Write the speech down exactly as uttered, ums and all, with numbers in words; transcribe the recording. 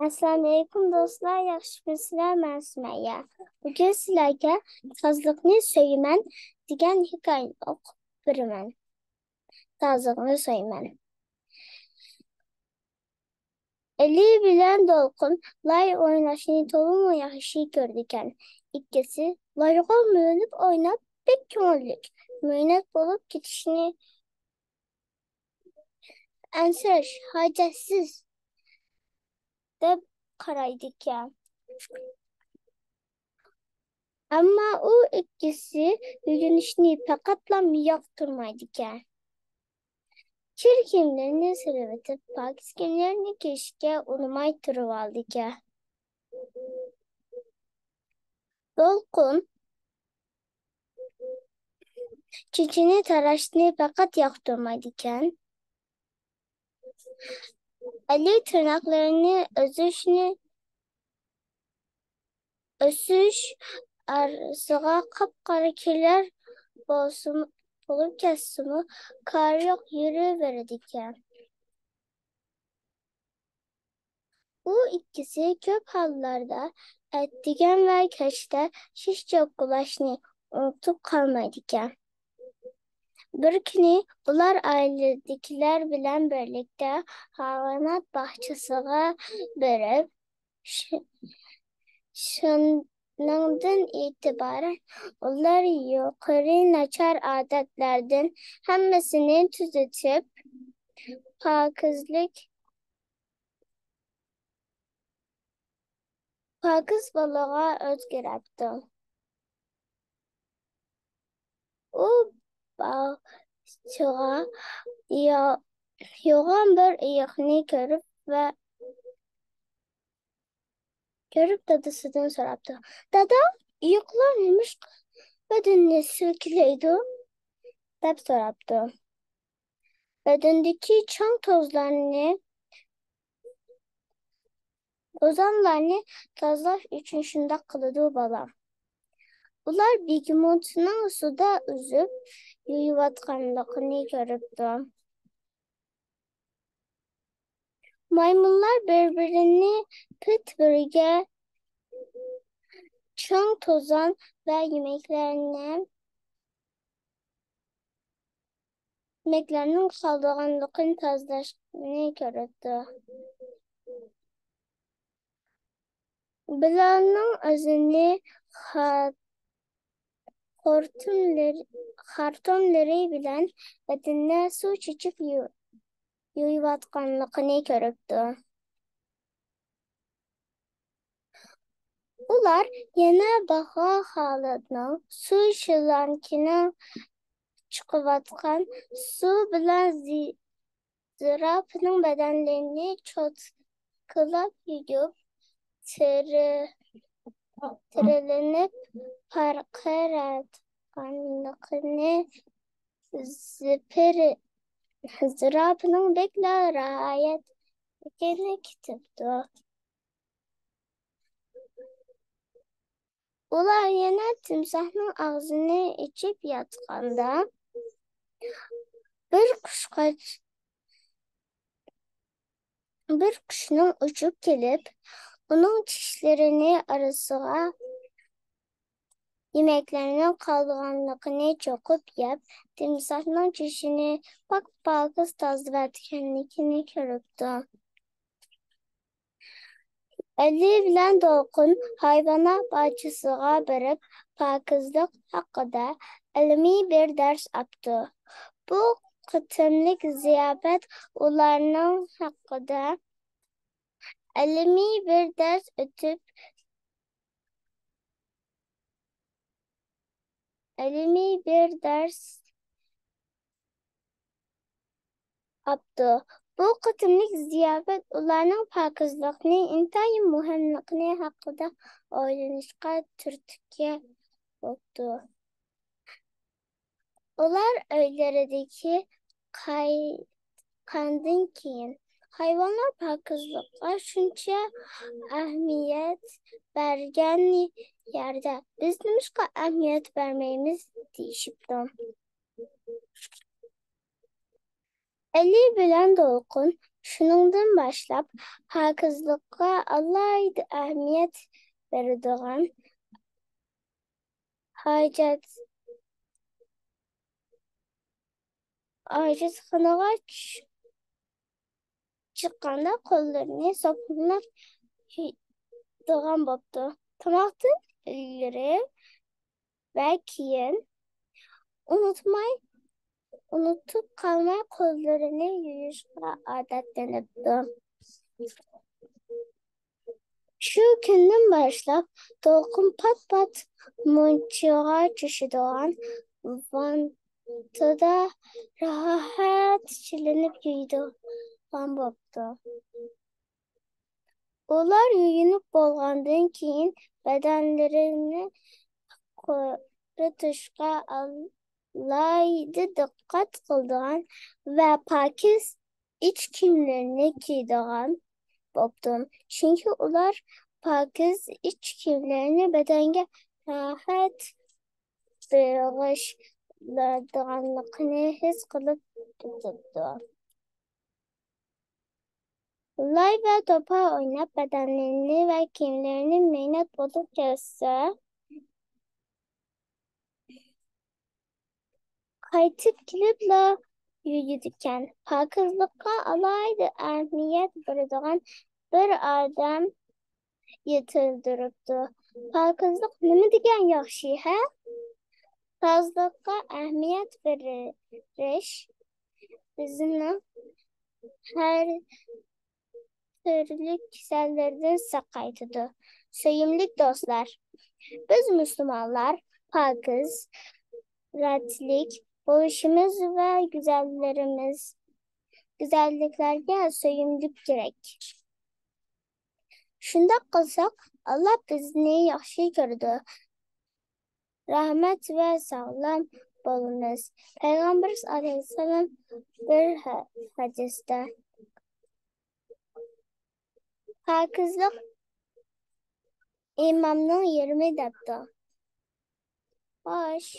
ئەسسالامۇئەلەيكۇم دوستلار، ياخشىمۇسىلەر؟ مەن سۈمەييە. بۈگۈن سىلەرگە تازىلىقنى سۆيىمەن دېگەن ھېكايىنى ئوقۇپ بېرىمەن. تازىلىقنى سۆيىمەن. ئەلى بىلەن دولقۇن لاي ئويناشنى تولىمۇ ياخشى كۆرىدىكەن. ئىككىسى لايغا مۆلۈپ ئويناپ، بەك كۆڭۈللۈك، مەينەت بولۇپ كېتىشنى ئەنسىرەش ھاجەتسىز دەپ قارايدىكەن. ئەمما ئۇ ئىككىسى ئۆگىنىشنى پەقەتلا ياقتۇرمايدىكەن. كىر كىيىملىرىنى سېلىۋېتىپ، پاكىز كىيىملىرىنى كىيىشكە ئۇنىماي تۇرۇۋالىدىكەن. دولقۇن چېچىنى تاراشنى پەقەت ياقتۇرمايدىكەن. ئەلى تىرناقلىرىنى ئۈزۈشنى، ئۈزۈش ئارىسىغا قاپقارا كىرلەر بولسىمۇ، بولۇپ كەتسىمۇ، كارى يوق، يۈرۈۋېرىدىكەن. ئۇ ئىككىسى كۆپ ھاللاردا ئەتىگەن ۋە كەچتە چىش چوقۇلاشنى ئۇنتۇپ قالمايدىكەن. بىر كۈنى ئۇلار ئائىلىدىكىلەر بىلەن بىرلىكتە ھايۋانات باغچىسىغا بېرىپ، شۇ-، شۇنىڭدىن ئېتىبارەن ئۇلار يۇقىرى ناچار ئادەتلەردىن ھەممىسىنى تۈزىتىپ، پاكىزلىق پاكىز بالىغا ئۆزگىرەتتى. ئۇ باغچىغا يا-، يوغان بىر ئېيىقنى كۆرۈپ ۋە كۆرۈپ دادىسىدىن سوراپتۇ. «دادا، ئېيىقلار نېمىشقا بەدىنىنى سىلكىلەيدۇ؟» دەپ سوراپتۇ. بەدىنىدىكى چاڭ توزلارنى، توزانلارنى تازىلاش ئۈچۈن شۇنداق قىلىدۇ، بالام. ئۇلار بېگېموتنىڭ سۇدا ئۈزۈپ يۇيۇۋاتقانلىقىنى كۆرۈپتۇ. مايمۇنلار بىر-بىرىنى پىت بىرگە چاڭ توزان ۋە يېمەكلەرنى، يېمەكلەرنىڭ قالىدىغانلىقىنى تازىلاشنى كۆرۈپتۇ. بىلالنىڭ ئۆزىنى خا-، خورتۇملىرى، خارتۇملىرى بىلەن بەدىنىنى سۇ چېچىپ يۇ-، يۇيۇۋاتقانلىقىنى كۆرۈپتۇ. ئۇلار يەنە باھا خالىدنىڭ سۇ شىلانكىنىڭ چىقىۋاتقان سۇ بىلەن زى-، زىراپىنىڭ بەدەنلىرىنى چوتكىلاپ يۇيۇپ، تىرە-، تىرىلىنىپ پارقىرايدىغانلىقىنى، زىپىر-، زىراپىنىڭ بەكلا راھەت ئىكەنلىكىنى كۈتۈپتۇ. ئۇلار يەنە تىمساھنىڭ ئاغزىنى ئېچىپ ياتقاندا، بىر قۇشقاچ-، بىر قۇشنىڭ ئۇچۇپ كېلىپ، ئۇنىڭ چىشلىرىنى ئارىسىغا يېمەكلەرنىڭ قالىدىغانلىقىنى چوقۇپ يەپ، تىمساھنىڭ چىشىنى پاك-پاكىز تازىلاۋەتكەنلىكىنى كۆرۈپتۇ. ئەلى بىلەن دولقۇن ھايۋانات باغچىسىغا بېرىپ، پاكىزلىق ھەققىدە ئىلمىي بىر دەرس ئاپتۇ. بۇ قېتىملىق زىياپەت ئۇلارنىڭ ھەققىدە ئىلمىي بىر دەرس ئۆتۈپ، ئىلمىي بىر دەرس ئاپتۇ. بۇ قېتىملىق زىياپەت ئۇلارنىڭ پاكىزلىقنى ئىنتايىن مۇھىملىقىنى ھەققىدە ئويلىنىشقا تۈرتكە بوپتۇ. ئۇلار ئۆيلىرىدىكى قايتقاندىن كېيىن، ھايۋانلار پاكىزلىققا شۇنچە ئەھمىيەت بەرگەن يەردە، بىز نېمىشقا ئەھمىيەت بەرمەيمىز؟ دېيىشىپتۇ. ئەلى بىلەن دولقۇن شۇنىڭدىن باشلاپ پاكىزلىققا ئالاھىدە ئەھمىيەت بېرىدىغان ھاجەت، ھاجەتخانىغا چۈش-، چىققاندا قوللىرىنى سوپۇنلاپ يۇيىدىغان بوپتۇ. تاماقتىن ئىلگىرى ۋە كېيىن ئۇنتۇماي، ئۇنتۇپ قالماي قوللىرىنى يۇيۇشقا ئادەتلىنىپتۇ. شۇ كۈندىن باشلاپ دولقۇن پات-پات مۇنچىغا چۈشىدىغان ۋانتىدا راھەت چىلىنىپ يۇيىدىغان بوپتۇ. ئۇلار يۇيۇنۇپ بولغاندىن كېيىن بەدەنلىرىنى قۇرۇتۇشقا ئالاھىدە دىققەت قىلىدىغان ۋە پاكىز ئىچ كىيىملىرىنى كىيىدىغان بوپتۇ. چۈنكى ئۇلار پاكىز ئىچ كىيىملىرىنى بەدەنگە راھەت بېغىشلايدىغانلىقىنى ھېس قىلىپ تۇرۇپتۇ. لاي ۋە توپا ئويناپ، بەدەنلىرىنى ۋە كىيىملىرىنى مەينەت بولۇپ كەلسە، قايتىپ كېلىپلا يۇيىدىكەن. پاكىزلىققا ئالاھىدە ئەھمىيەت بېرىدىغان بىر ئادەم يېتىلدۈرۈپتۇ. پاكىزلىق نېمە دېگەن ياخشى، ھە؟ پاكىزلىققا ئەھمىيەت بېرىش بىزنىڭ ھەر تۈرلۈك كېسەللەردىن ساقايتىدۇ. سۆيۈملۈك دوستلار، بىز مۇسۇلمانلار پاكىز، رەتلىك بولۇشىمىز ۋە گۈزەللىرىمىز، گۈزەللىكلەرگە سۆيۈملۈك كېرەك. شۇنداق قىلساق، ئاللا بىزنى ياخشى كۆرىدۇ. رەھمەت ۋە ساغلام بولىمىز. پەيغەمبىرىمىز ئەلەيھىسسالام بىر ھە-، ھەدىستە، پاكىزلىق ئىماننىڭ يېرىمى دەپتۇ. خوش.